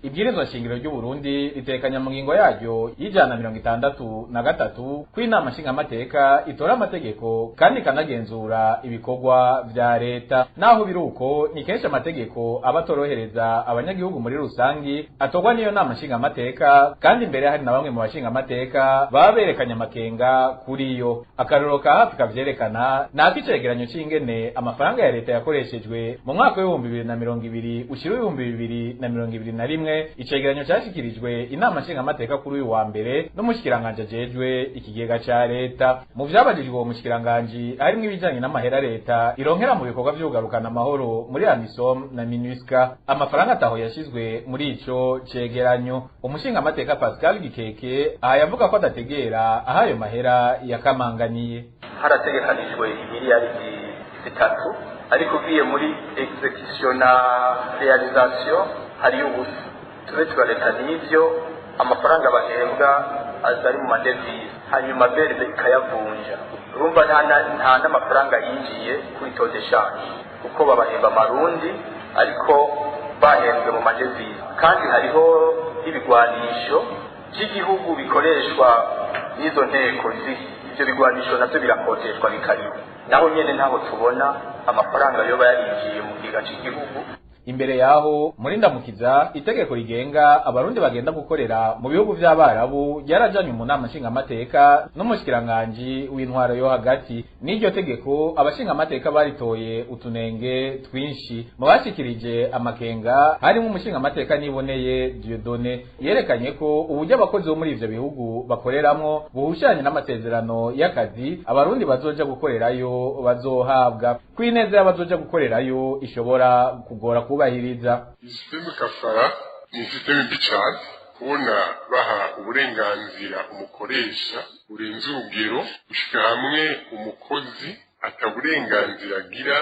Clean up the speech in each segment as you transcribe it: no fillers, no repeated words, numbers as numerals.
Ibwirizwa nshingiro ry'u Burundi ritekanya mu ngingo yaryo y'163 ko inama nshingamateka itora amategeko kandi ikanagenzura ibikorwa vya leta. Naho biruko, ni kenshi amategeko aba atorohereza abanyagihugu muri rusangi atorwa n'iyo nama nshingamateka, kandi imbere hari na bamwe mu bashingamateka baba berekanye amakenga kuri yo. Akarorero ka hafi kavyerekana ni ak'icegeranyo c'ingene amafaranga ya leta yakoreshejwe mu mwaka w'2020 ushira 2021, icegeranyo cashikirijwe inama nshingamateka kuri uyu wa mbere n'umushikiranganji ajejwe ikigega ca leta. Mu vyabajijwe uwo mushikiranganji harimwo ibijanye n'amahera leta ironkera mu bikorwa vy'ukugarukana amahoro muri AMISOM na MINUSCA, amafaranga ataho yashizwe muri ico cegeranyo. Umushingamateka Pascal Gikeke aha yavuga ko adategera aho ayo mahera yakamanganiye. Harategekanijwe 3 miliyaridi, ariko ugiye muri exécution na réalisation hariyo ubusa. Tube turareka n'ivyo amafaranga bahembwa aza ari mu ma devises, hanyuma BRB ikayavunja. Urumva nta n'amafaranga yinjiye kuri taux de change, kuko babahemba amarundi ariko bahembwe mu ma devises. Kandi hariho n'ibigwanisho by'igihugu bikoreshwa n'izo nteko, ivyo bigwanisho navyo birakodeshwa bikariho, naho nyene ntaho tubona amafaranga yoba yarinjiye mu kigega c'igihugu. Imbere yaho muri ndamukiza, itegeko rigenga abarundi bagenda gukorera mu bihugu vy'abarabu ryarajanywe mu nama nshingamateka n'umushikiranganji w'intwaro yo hagati. N'iryo tegeko abashingamateka baritoye utunenge twinshi. Mu bashikirije amakenga harimwo umushingamateka Niboneye Dieudonné, yerekanye ko uburyo abakozi bo muri ivyo bihugu bakoreramwo buhushanye n'amasezerano y'akazi abarundi bazoja gukorerayo bazohabwa, ko ineza y'abazoja gukorerayo ishobora kugora kubahiriza. Système kafala ni système mbi cane, kubona baha uburenganzira umukoresha burenze urugero, gushika hamwe umukozi ataburenganzira agira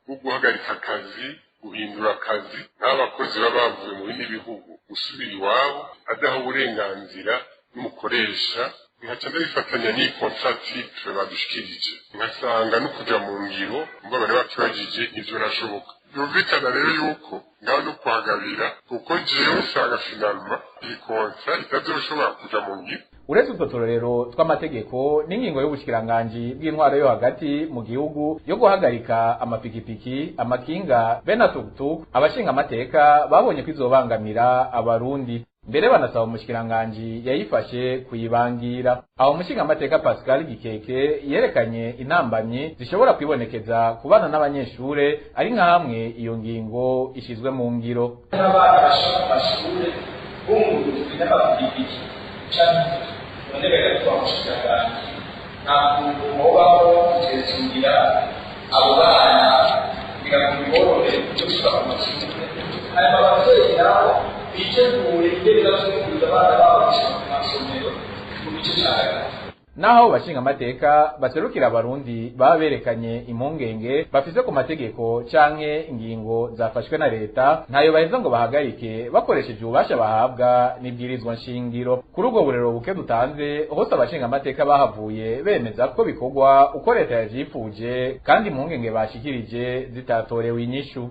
bwo guhagarika akazi, guhindura akazi, nk'abakozi baba bavuye mu bindi bihugu gusubira iwabo, adaha uburenganzira n'umukoresha. Nkaca ndabifatanya n'iyi contrat type badushikirije, nkasanga no kuja mu ngiro mba bari bakibajije ivyo nashoboka. Byumvikana rero yuko ngaho no kuhagabira, kuko jewe usanga finalement iyi contrat itazoshobora kuja mu ngiro. Uretse utwo turorero tw'amategeko n'ingingo y'ubushikiranganji bw'intwaro yo hagati mu gihugu yo guhagarika amapikipiki, amakinga be na tukutuku, abashinga amateka babonye ko izobangamira abarundi, mbere banasaba umushikiranganji yayifashe kuyibangira. Aho umushingamateka Pascal Gikeke yerekanye intambamyi zishobora kwibonekeza ku bana n'abanyeshure ari nka hamwe iyo ngingo ishizwe mu ngiro. N'abana bashika mu mashure bungurujwe n'amapikipiki canke, none reka mushikiranganji, nta kuntu hobaho kugenzurira abo bana kugira ngo biborohere gushika ku mashure, hanyuma abavyeyi nabo bitegure ingene bazunguriza abana babo gushika ku masomero mu gice ca gatatu? Naho bashinga amateka baserukira abarundi baba berekanye impungenge bafise ku mategeko canke ingingo zafashwe na leta, ntayo baheza ngo bahagarike bakoresheje ububasha bahabwa n'ibwirizwa nshingiro. Kuri ubwo burero buke dutanze hose, abashinga amateka bahavuye bemeza ko bikorwa uko leta yavyifuje, kandi impungenge bashikirije zitatorewe inyishu.